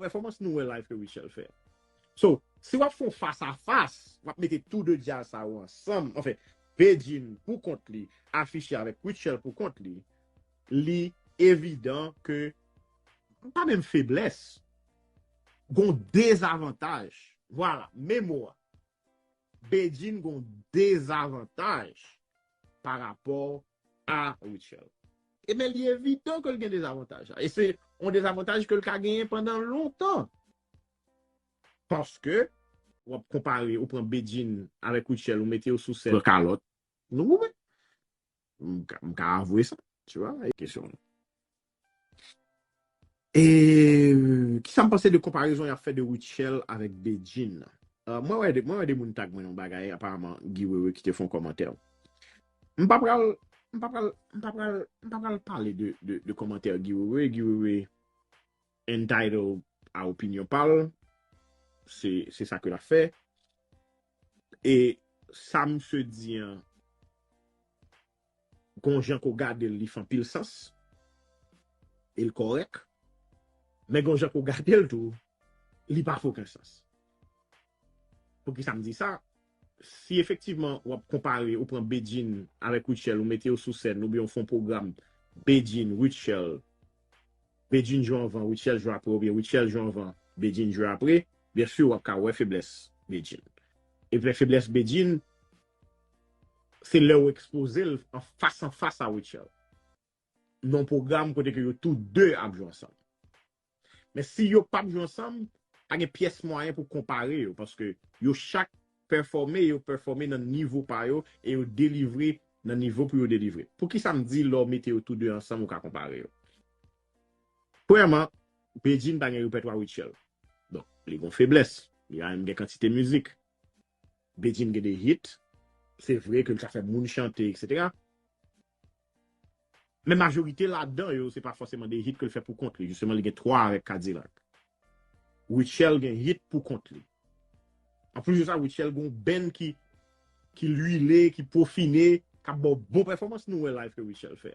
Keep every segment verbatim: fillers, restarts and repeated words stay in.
pèfòmans nou wè live ke Rutshelle fè. So, si w ap fè yon fas a fas, w ap mete tou de djaz sa yo ansanm, anfen, Bedjine pou kont li, afiche avèk Rutshelle pou kont li, li evidan ke pa menm feblès, gon dezavantaj. Vwala, men mo a. Bedjine gon dezavantaj pa rapò a Rutshelle. Ebyen, li evidan ke l gen dezavantaj la. E se yon dezavantaj ke l ka genyen pandan lontan. Paske, w ap konpare, ou pran Bedjine avèk Rutshelle, ou mete yo sou sèn, pran kalòt, nou goumen. M ka, m ka avwe sa, tu vois, e kesyon. E kisa m panse de konparezon y ap fè de Rutshelle avèk Bedjine nan? Euh, mwen wè de, mwen wè de moun tag mwen yon bagay, aparaman Guy Wewe ki te fè yon kòmantè. M pa pral, m pa pral, m pa pral, m pa pral pale de, de, de kòmantè Guy Wewe. Guy Wewe entitled a opinyon pa l. Se, se sa ke l ap fè. E sa misye di an, gon jan ke w gade l, li fè anpil sans. E l kòrèk. Men gon jan ke w gade l tou, li pa fè okenn sans. Poukisa m di sa? Si efektivman w ap konpare, ou pran Bedjine avèk Rutshelle, ou mete yo sou sèn, oubyen w fè yon pwogram Bedjine, Rutshelle, Bedjine jwe anvan, Rutshelle jwe apre, oubyen Rutshelle jwe anvan, Bedjine jwe apre, byen si w ap ka wè feblès Bedjine. Epi feblès Bedjine, se lè w ekspoze l an fas an fas a Rutshelle. Nan yon pwogram kote ke yo tou de ap jwe ansanm. Men si yo p ap jwe ansanm, pa gen pyès mwayen pou konpare yo, paske yo chak pèfòme, yo pèfòme nan nivo pa yo, e yo delivre nan nivo pou yo delivre. Poukisa m di lè w mete yo tou de ansanm, ou ka konpare yo? Premyèman, Bedjine pa gen repètwa Rutshelle. Donk, li gen yon feblès. Li pa menm gen kantite mizik. Bedjine gen de hit. Se vre ke l ka fè moun chante, etsetera. Men majorite ladan yo, se pa fòseman de hit ke l fè pou kont li. Jisteman, li gen twa avèk Kadilak. Rutshelle gen hit pou kont li. Anplis de sa, Rutshelle gen yon band ki, ki lwile, ki pwofine, k ap ba w bon pèfòmans nou wè live ke Rutshelle fè.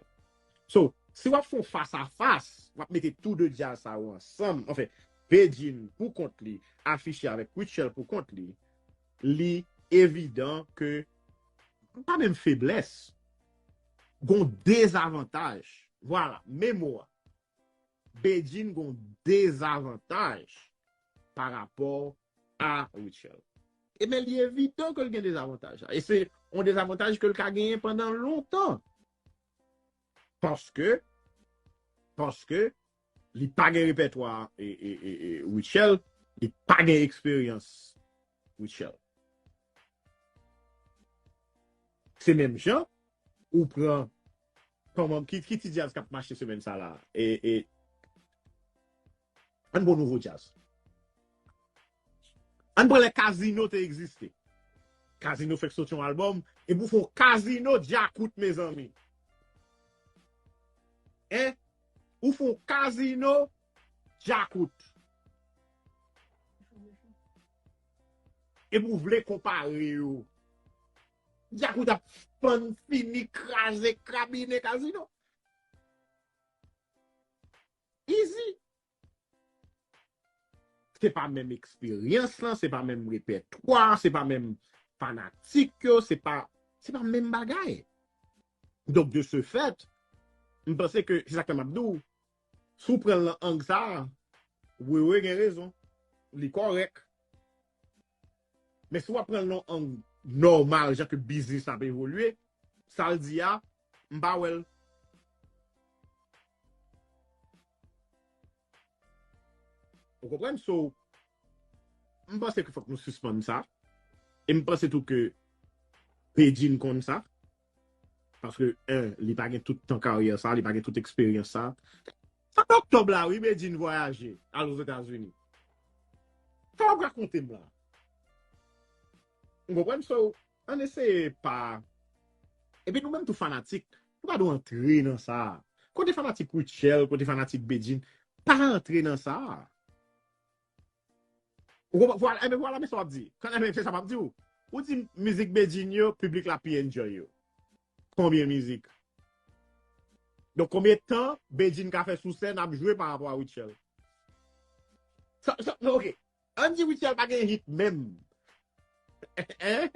So, si w ap fè yon fas a fas, w ap mete tou de djaz sa yo ansanm, anfen, Bedjine pou kont li, afiche avèk Rutshelle pou kont li, li evidan ke pa menm feblès, gon dezavantaj. Vwala, men mo a. Bedjine gon dezavantaj pa rapò a Rutshelle. Ebyen, li evidan ke l gen dezavantaj la. E se yon dezavantaj ke l ka genyen pandan lontan. Paske, paske li pa gen repètwa e, e, e, e Rutshelle, li pa gen eksperyans Rutshelle. Se menm jan, ou pran, kòman, ki, ki ti djaz k ap mache semèn sa la? E, e, ann pran nouvo djaz. Ann pran lè Casino te egziste. Casino fèk soti yon albòm, epi w fè yon Casino Djakout, mezanmi. Hein? Ou fè yon Casino Djakout. Epi w vle konpare yo. Djakout ap fann fini kraze, krabinen Casino. Easy. Se pa menm eksperyans lan, se pa menm repètwa, se pa menm fanatik yo, se pa, se pa menm bagay. Donk, de ce fait, m panse ke, se sa k fè m ap di w, si w pran l nan ang sa a, Wewe gen rezon. Li kòrèk. Men si w ap pran l nan ang nòmal, jan ke biznis la ap evolye, sa l di a, m pa wè l. Ou konprann? So, m panse ke fòk nou sispann sa. E m panse tou ke Bedjine konn sa. Paske, en, li pa gen tout tan karyè sa, li pa gen tout eksperyans sa. Sa oktòb la, wi, Bedjine vwayaje, al Ozetazini. Sa w ap rakonte m la? Ou konprann? So, ann eseye pa. Epi nou menm tou fanatik, nou pa dwe antre nan sa. Kote fanatik Rutshelle, kote fanatik Bedjine, pa antre nan sa. Ou konprann? Vwala, enben vwala, men sa w ap di. Kan enben se sa m ap di w. Ou di mizik Bedjine yo, piblik la pi enjoy yo. Konbyen mizik? Donk, konbyen tan Bedjine ka fè sou sèn ap jwe pa rapò a Rutshelle? Sa, sa, ok. Ann di Rutshelle pa gen hit menm. Hein?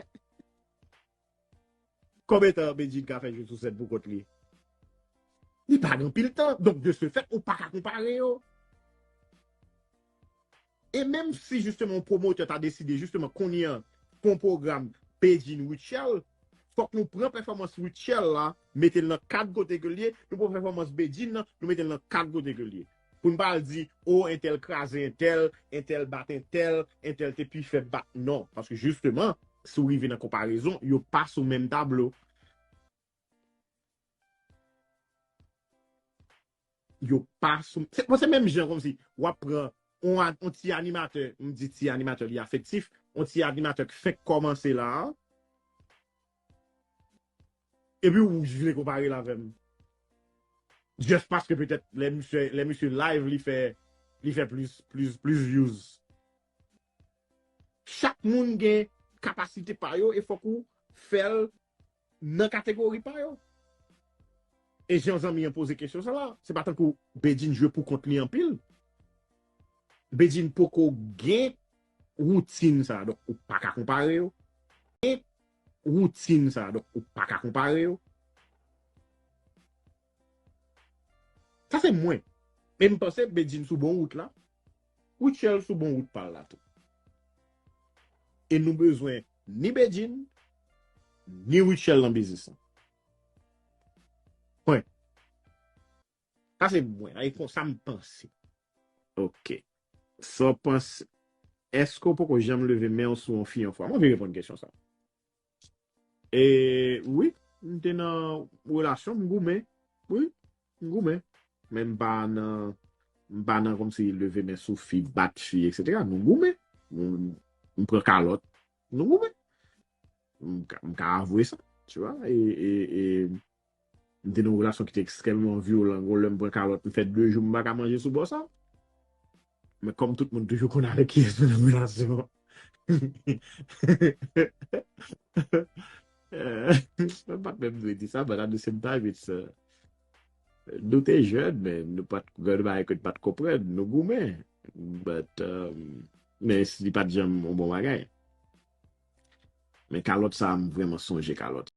Konbyen tan Bedjine ka fè jwe sou sèn pou kont li? Li pa gen anpil tan. Donk, de ce fait, ou pa ka konpare yo. E menm si, jisteman, yon pwomotè ta deside, jisteman, kounye a, fè yon pwogram Bedjine Rutshelle, fòk nou pran pèfòmans Rutshelle la, mete l nan kad kote ke l ye, nou pran pèfòmans Bedjine nan, nou mete l nan kad kote ke l ye. Pou n pa al di, o, entèl kraze entèl, entèl bat entèl, entèl te pi fèb bat. Non, paske jisteman, si w rive nan konparezon, yo pa sou menm tablo. Yo pa sou. Se, bon, se menm jan kòmsi w ap pran on, a- on ti animatè, m di ti animatè li afektif, on ti animatè k fenk kòmanse la a, epi ou vle konpare l avè m. Just paske petèt lè misye, lè misye live, li fè, li fè plis, plis, plis views. Chak moun gen kapasite pa yo e fòk ou fè l nan kategori pa yo. E jan zanmi an poze kesyon sa la, se pa tankou Bedjine jwe pou kont li anpil. Bedjine poko gen woutin sa, donk ou pa ka konpare yo. Gen woutin sa, donk ou pa ka konpare yo. Sa se mwen. E m panse Bedjine sou bon wout la. Rutshelle sou bon wout pa l la tou. E nou bezwen ni Bedjine, ni Rutshelle nan biznis lan. Pwen. Sa se mwen, sa e konsa m panse. Ok. Sa w panse? Èske w poko janm leve men w sou yon fi yon fwa? Mwen vin reponn kesyon sa. E wi, m te nan relasyon, m goumen. Wi, m goumen. Men m pa nan, m pa nan kòmsi leve men sou fi, bat fi, etsetera. Nou goumen. M, m pran kalòt. Nou goumen. M ka, m ka avwe sa, tu vois. E, e, e m te nan yon relasyon ki te ekstrèmman vyolan. Gon lè m pran kalòt, m fè de jou m pa ka manje sou bò sa. Men kòm tout moun toujou konn avèk kiyès m nan relasyon. Eh, mwen pa t menm dwe di sa, but at the same time, it's, uh, nou te jèn, men nou pa t, gen de bagay ke nou pa t konprann, nou goumen. But, um, men li pa t janm yon bon bagay. Men kalòt sa, m vrèman sonje kalòt.